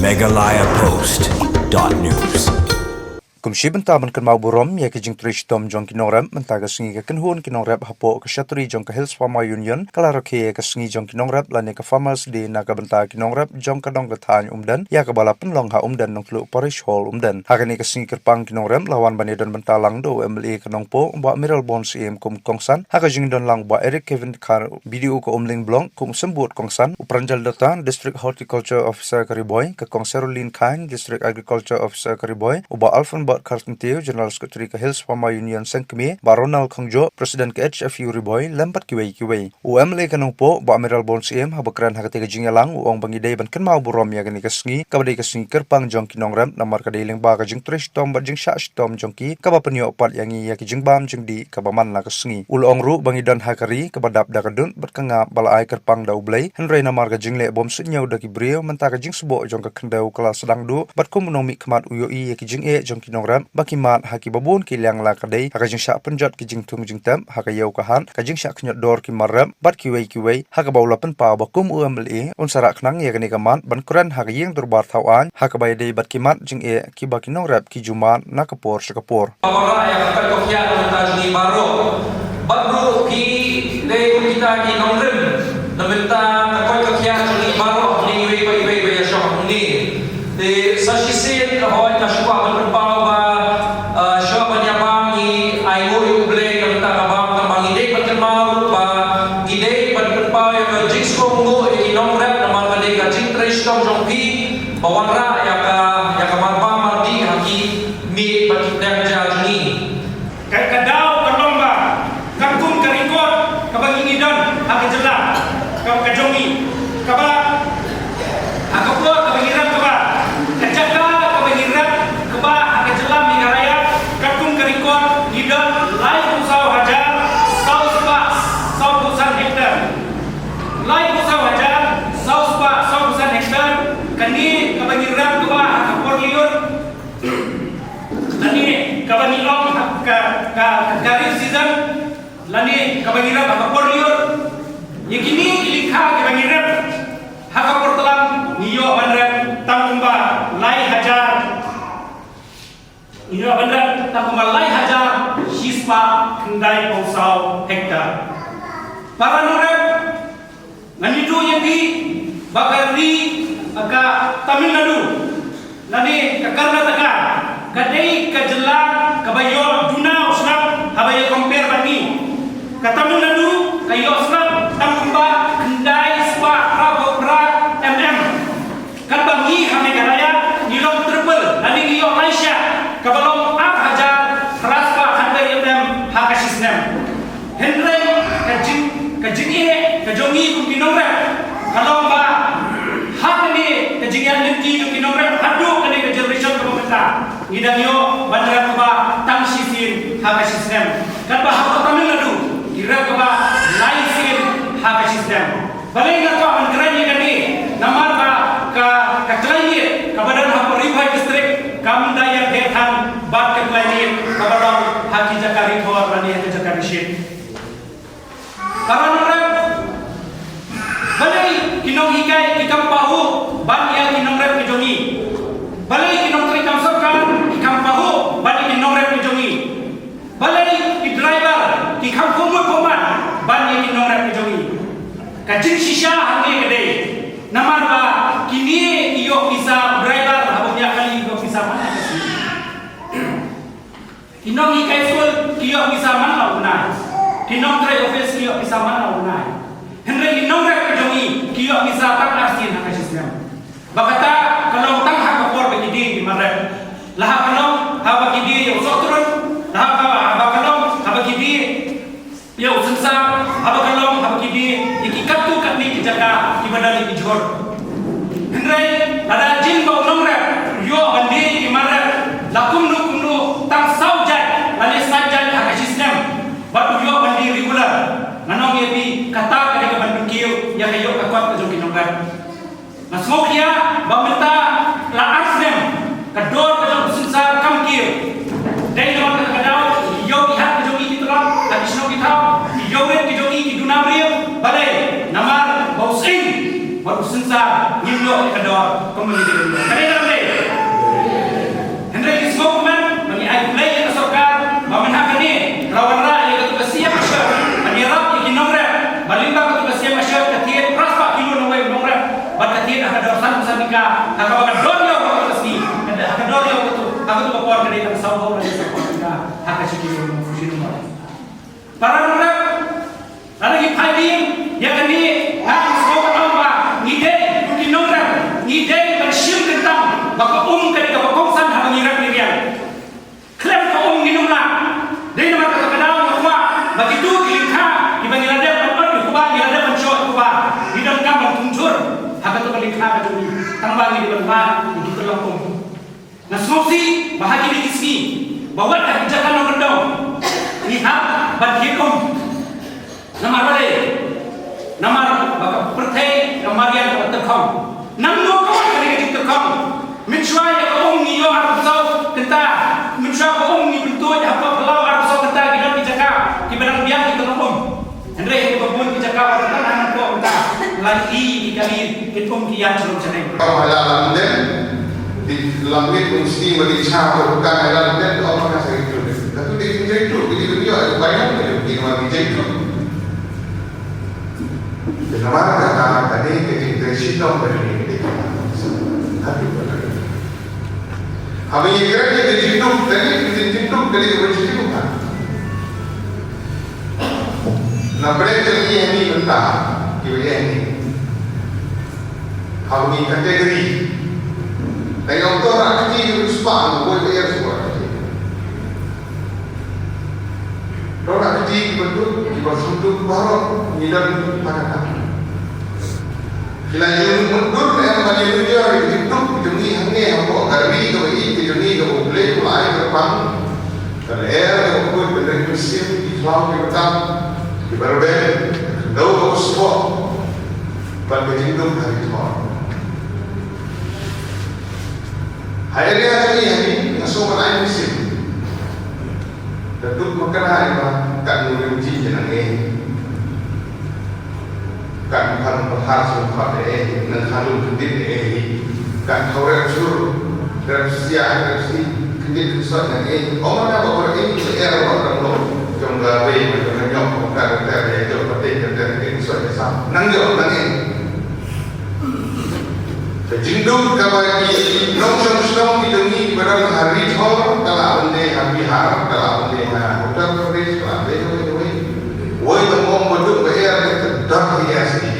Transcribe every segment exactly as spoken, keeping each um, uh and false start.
Meghalaya Post dot news. Kum shi bynta ban kynmaw burom ïa ki jingtrei shitom jong ki nongrep, mynta ka sngi ka kynhun ki nongrep hapoh ka shatri jong ka Hills Farmer Union ka la rakhe ïa ka sngi jong ki nongrep lane ka Farmers Day na ka bynta ki nongrep jong ka dong ka thaiñ Umden, ïa kaba la pynlong ha Umden Nongtluh Parish Hall Umden. Ha kane ka sngi kyrpang ki nongrep la wan ban ïadon bynta lang da u M L A ka Nongpoh, Bah Mayralborn Syiem kum kongsan, ha ka jingdon lang Bah Eric Kevin Dkhar, B D O ka Umling Block, kum symbud kongsan, u Pranjal Dutta, District Horticulture Officer ka Ri Bhoi, ka Kong Serolin Khan, District Agriculture Officer ka Ri Bhoi, u Bah Alfred Bah Khartentiew, General Secretary ka Hills Farmer Union Sengkmie, Bah Ronald Khongjoh, President ka H F U Ri Bhoi, lem bad kiwei kiwei. U M L A ka Nongpoh, Bah Mayralborn Syiem, haba kren ha katei ka jingïalang, u ong ba ngi dei ban kynmaw burom ïa kane ka sngi, kaba dei ka sngi kyrpang jong ki nongrep, namar ka dei lyngba ka jingtrei shitom bad jingshah shitom jong ki, kaba pynïoh pat ïa ngi ïa ki jingbam jingdih kaba man la ka sngi. U la ong ruh ba ngi don ha ka ri kaba dap da ka dud bad ka ngap ba la ai kyrpang da U Blei, hynrei namar ka jingleh bym suidñiew da ki briew, mynta ka jingsboh jong ka khyndew ka la sdang duh, bad kum u nongmihkhmat u ïohi ïa ki jingeh jong ki nongrep ba ki mad ha kiba bun ki liang, la ka dei ha ka jingshah pynjot ki jingthung jingtep, ha ka ïew ka hat, ka jingshah khñiot dor ki mar rep bad kiwei kiwei, ha kaba u la pynpaw ba kum u M L A un sa rah khnang ïa kane ka mat ban kren ha ka ïing dorbar thaw aiñ, ha kaba ïadei bad ki mat jingeh kiba ki nongrep ki ju mad na ka por sha ka por. Ba wanrah ïa ka koit ka khiah na bynta jong ngi baroh. Bad ruh phi dei kum kita ki nongrim na bynta ka koit ka khiah jong ngi baroh, hangne iwei pa iwei ba ïashong hangne. Te sa shisien ka hoi nga shu kwah ban pynpaw ba, ah, shuwa ban ïa bam ngi ainguh ïa U Blei na bynta ka bam, tangba ngi dei ban kynmaw ruh ba ngi dei ban pynpaw ïa ka jingsngewbha ïa ki nongrep namar ka dei ka jingtrei shitom jong phi ba wanrah ïa ka, ïa ka mar bam mar dih ha ki miej bad ki pliang ja jong ngi. Ka, ka daw ka long ba katkum ka record kaba ngi, ngi don ha ka jylla ka, ka jong ngi, kaba ha ka por kaba ngi rep kaba, ka jaka kaba ngi rep kaba ha ka jylla Meghalaya, katkum ka record ngi don laiphew saw hajar saw spah sawphew san hektar. Laiphew saw hajar saw spah sawphew san hektar. Kane kaba ngi rep kaba ha ka por lyiur, lane kaba ngi ong ka, ka, ka kharif season, lane kaba ngi rep ha ka por lyiur. Ïa kine ki lyngkha kiba ngi rep ha ka por tlang ngi ïoh ban rep tang kumba lai hajar, ngi ïoh ban rep tang kumba lai hajar shispah khyndaiphew saw hektar. Para nongrep, ngan ïathuh ïa phi ba ka ri, ka Tamil Nadu lane ka Karnataka ka dei ka jylla kaba ïoh duna u slap haba ïa compare bad ngi. Ka Tamil Nadu ka ïoh slap tang kumba khyndai spah phraphew phra mm. Katba ngi ha Meghalaya ngi long triple, lane ngi ïoh laishah, kaba long ar hajar phra spah khyndai mm ha ka shisnem. Hynrei ka jing, ka jingeh ka jong ngi kum ki nongrep ka long ba ha kane ka jingïaid lynti jong ki nongriat haduh kane ka generation kaba mynta, ngi dang ïoh ban rep kaba tang shisien ha ka shisnem. Katba ha Tamil Nadu ki rep kaba lai sien ha ka shisnem. Balei nga kwah ban kren ïa kane? Namar ba ka, ka climate kaba don ha Ri Bhoi District kam da ïapher than bad ka climate kaba don ha ki jaka ri thor lane ha ki jaka ri shit. Para nongrep, balei ki nonghikai ki kam pahuh ban ïa ki nongrep ki jong ngi? Balei ki nongtrei kam sorkar ki kam pahuh ban ïa ki nongrep ki jong ngi? Balei ki driver ki kham khum mut khum man ban ïa ki nongrep ki jong ngi? Ka jingshisha hangne ka dei namar ba kine ki ïoh pisa, driver haba ïa kali ki ïoh pisa man. Ki nonghikai skul ki ïoh pisa man la u bnai. Ki nongtrei office ki ïoh pisa man la u bnai. Hynrei ki nongrep ki jong ngi ki ïoh pisa tang arsien ha ka shisnem. Ba kata ka long tang ha ka por ba ki die ki mar rep. La ha ka long haba ki die ïa u sohtrun, la ha ka, haba ka long haba ki die ïa u synsar, haba ka long haba ki die ïa ki katto katne ki jaka kiba don ïa ki jhur. Hynrei lada jin ba u nongrep u ïoh ban die ïa ki mar rep la kumno kumno tang saw jait lane san jait ha ka shisnem bad u ïoh ban die regular, ngan ong ïa phi kata ka dei kaban pynkiew ïa ka ïoh ka kot ka jong ki nongrep. Nga sngewkhia ba mynta la ar snem ka dor ka jong u synsar kam kiew. Dei namar kata ka daw ki ïoh ki hat ki jong ngi ki tlang ha ki shnong ki thaw, ki ïoh rit ki jong ngi ki duna briew. Balei? Namar ba u sying bad u synsar ngim ïoh ka dor, kumba ngi dei. Ka dei ne em dei? Hynrei ngi sngewkmen ba ngi ai khublei ïa ka sorkar ba mynta kane ka la wanrah ïa katu ka C M Assured ban ïarap ïa ki nongrep, ba lyngba katu ka C M Assured ka thied phra spah kilo nongwei nongrep bad ka thied ha ka dor sanphew san tyngka, ha kaba ka dor ïew ha katu ka sngi, ha ka dor ïew ha katu, ha katu ka por ka dei tang sawphew lane sawphew tyngka ha ka shi kilo nongwei. Para nongrep, lada ngi phai biang ïa kane, nga sngewbha ba ngi dei, ki nongrep, ngi dei ban shim kyntang ba ka um ka dei kaba kongsan haba ngi rep ngi riang. Khlem ka um ngin ym lah. Dei namar kata ka daw nga kwah ba kito ki lyngkha kiba ngi la dep ban ot ïa u kba, ngi la dep ban shoh ïa u kba, ngi donkam ban pynjur ha kato ka lyngkha ka jong ngi, tang ba ngi dei ban wad ïa ki tyllong um. Nga sngewsih ba ha kine ki sngi ba wat ha ki jaka nongkyndong ngi hap ban thied um. Namar balei? Namar ba ka pyrthei ka mariang kaba tyrkhong. Nangno ka wan kane ka jingtyrkhong? Mynshuwa ïa ka um ngi ïoh arphew saw kynta. Mynshuwa ka um ngi pyntuid hapoh phyllaw arphew saw kynta, ki don ki jaka kiba dang biang ki tyllong um. Hynrei ha kiba bun ki jaka ba dang nang hapoh kynta, la ïohi ki kali kin um ki ïa shlur shaneng. Ka ba la lam den, di lam mit um sni ba di cha ko ka la lam den, ka ba ka sa itu. Ka tu di jingtrei tu, di jingtrei tu, ïa ka ba ïa ka di ma di jingtrei tu. Namar kata ka dei ka jingtrei shitom ka dei ka dei. Hati ba ka dei. Haba ïa ka dei ka jingduk, ka dei ka jingduk, ka dei ka jingduk. Na pdeng jong ngi hangne mynta, kiba ïa ngi. Haba ngi category. Tang ïa uto ra kti ki spah, ngi boi ba ïa spah kti. Uto ra kti kiba duk, kiba sngewduk baroh ngi don ha kata. Ki la ïa mutdur em ban ïa mutdur ïa ki jingduk ki jong ngi hangne hapoh ka ri kaba ïeit ki jong ngi kaba U Blei u la ai kyrpang. Ka lyer kaba khuid ban rit mynsiem, ki khlaw ki btap, kiba rben, ka khyndew kaba sboh, bad ka jingduk ha ri thor. Ha area jong ngi hangne nga sngew ban ai mynsiem. Ka duk ma ka rai ba kat nongrim jin ïa nang eh. Kat phan pathar sngewkhat eh, nang khalum kyndit eh. Kat khaw rep shur, rep sia, rep si, kyndit kynsot nang eh. Ong mana ba bar eh, ki er ba dang long. Jong ka bei ma jong ka nyok, ka ter ter ïa jong ka tei, ka ter kyndit kynsot ïa sam. Nang jong nang eh. Ka jingduk kaba ki nongshong shnong ki jong ngi kiba don ha Ri Thor, ka la ban dei ha Bihar, ka la ban dei ha Uttar Pradesh, ka la ban dei ha wei ha wei. Wei tang ong ba duk ba er ka dang hi er sdang.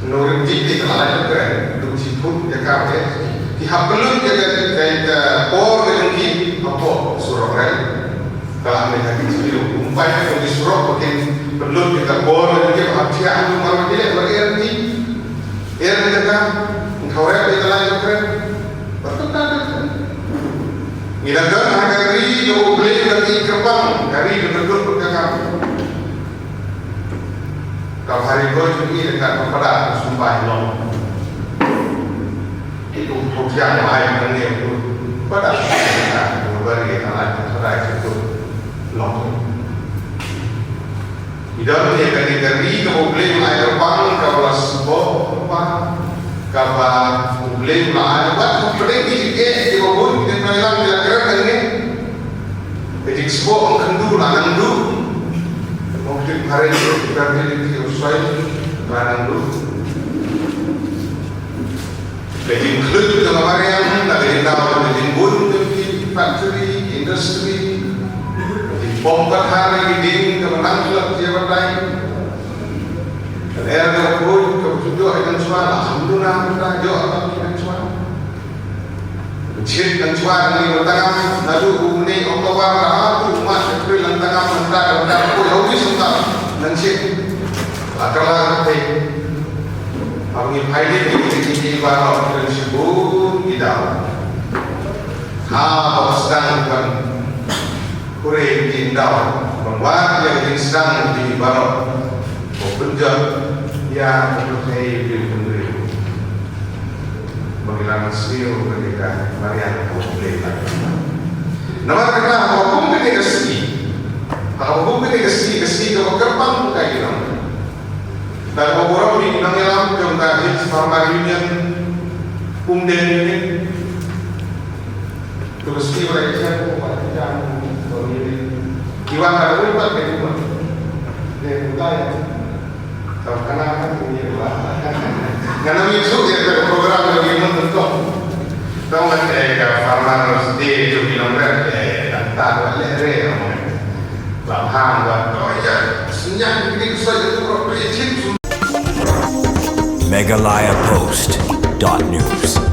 Nongrim jin te ka la ban duk shi phut ïa ka ba er. Ki hap pynlut ïa ka, ka, ka por ka jong ki hapoh surok rel. Ka la mih ha ki studio, kumpai ka jong ki surok ba kin pynlut ïa ka bor, ïa ka hap thiah, kumno ba ki leh, ba ki er ki. Er ki jaka, khawrep ïa ka lai ka kren. Ba tu ta ta. Ngi la don ha ka ri ka U Blei ka ri kyrpang, ka ri ka duk ka kam. Ka bha ri ko jong ngi ka pada sumbai long. Itu putiang ai nang ne tu pada ka bari ai tu sadai tu long. Ida ni ka ni ka ri ka U Blei ai ka pang ka bala sbo pa ka ba U Blei ai wat ka pdeng ki ke ki ba bun ki na lang ki la kren nang ne. Ka jingsboh ong khyndu la nang du. Ong khyndu phare ka ka ka ka ka soi la nang du. Ka jingkhlut ka la mariang la ka jingdaw ka jingbun ka ki factory, industry. Ka jingbom ka thar ka ding ka nang khlut ka batai. Ka er ka khuid ka bujok ka swa la khyndu nang ka jok ka swa. Chit nang chwa nang ïa tangam naduh u mei October, naduh u March, April nang tangam nang ta nang ta ko hawi sum ta nang chit. La ka la ka te. Haba ngi phai leit ngi leit ngi baroh ngi shibun ngi daw. Ha ba sdang ban Hooray, ngi daw ban wad ïa ka jingsdang jong ngi baroh. Ba pynjot ïa ka pyrthei jong ngi. Ba ngi la sniew ba ngi ka mariang ka U Blei. Namar kata haba kum kane ka sngi, haba kum kane ka sngi, ka sngi kaba kyrpang ka ïa ngi. Ka burom ïa ki nongïalam jong ka Hills Farmer Union, Umden Unit. To ka sngi ba la ïaid sha ko ba la jam ko unit. Ki wan da wei pat ka jingmut. Dei kumta ïa. Tang kana ka jingmut ba. Ngan ym ïathuh ïa ka program ka jingmut nyngkong. Tang ba te ka Farmers Day jong ki nongrep te, tang ta ba leh re. Ba hang ba to ïa. Senyap ni ko sa ïa tu ko Meghalaya Post dot news.